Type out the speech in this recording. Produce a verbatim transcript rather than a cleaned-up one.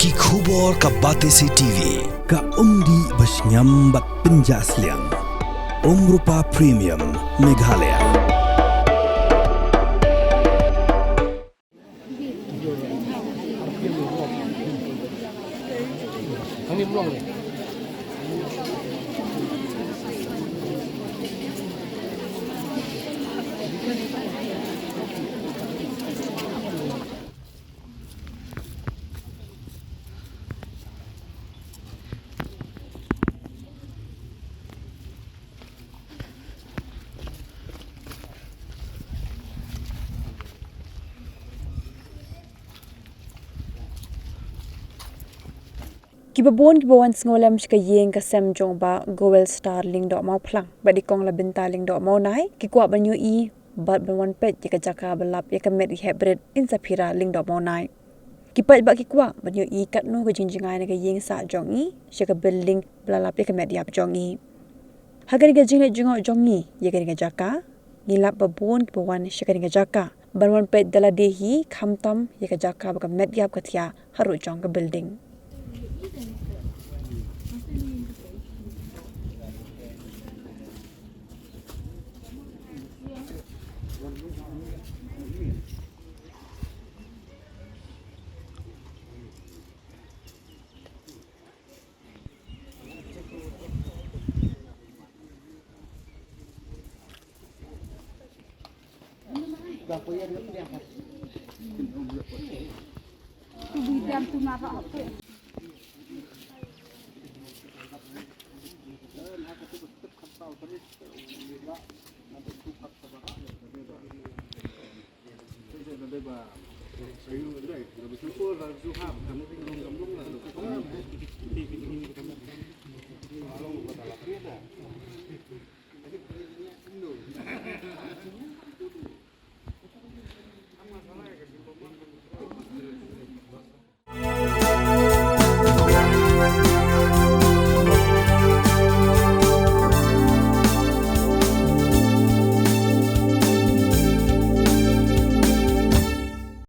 Ki khubor ka Batesi T V, ka umdih ba shngiam bad pynjah sliang. Umrupa Premium, Meghalaya. Kiba bun kiba wan sngewlem sha ka ïing ka sem jong Bah Goel Star Lyngdoh Mawphlang bad i Kong Labinta Lyngdoh Mawnai, ki kwah ban ïohi bad ban wan peit ïa ka jaka ba lap ïa ka met ki heprit Insaphira Lyngdoh Mawnai. Ki paidbah ki kwah ban ïohi katno ka jingjngai na ka ïing sah jong i sha ka building ba la lap ïa ka met ïap jong i. Ha kane ka jingleit jngoh jong ngi ïa kane ka jaka, ngi lap ba bun kiba wan sha kane ka jaka ban wan peit da lade hi, khamtam ïa ka jaka ba ka met ïap ka thiah harud jong ka building.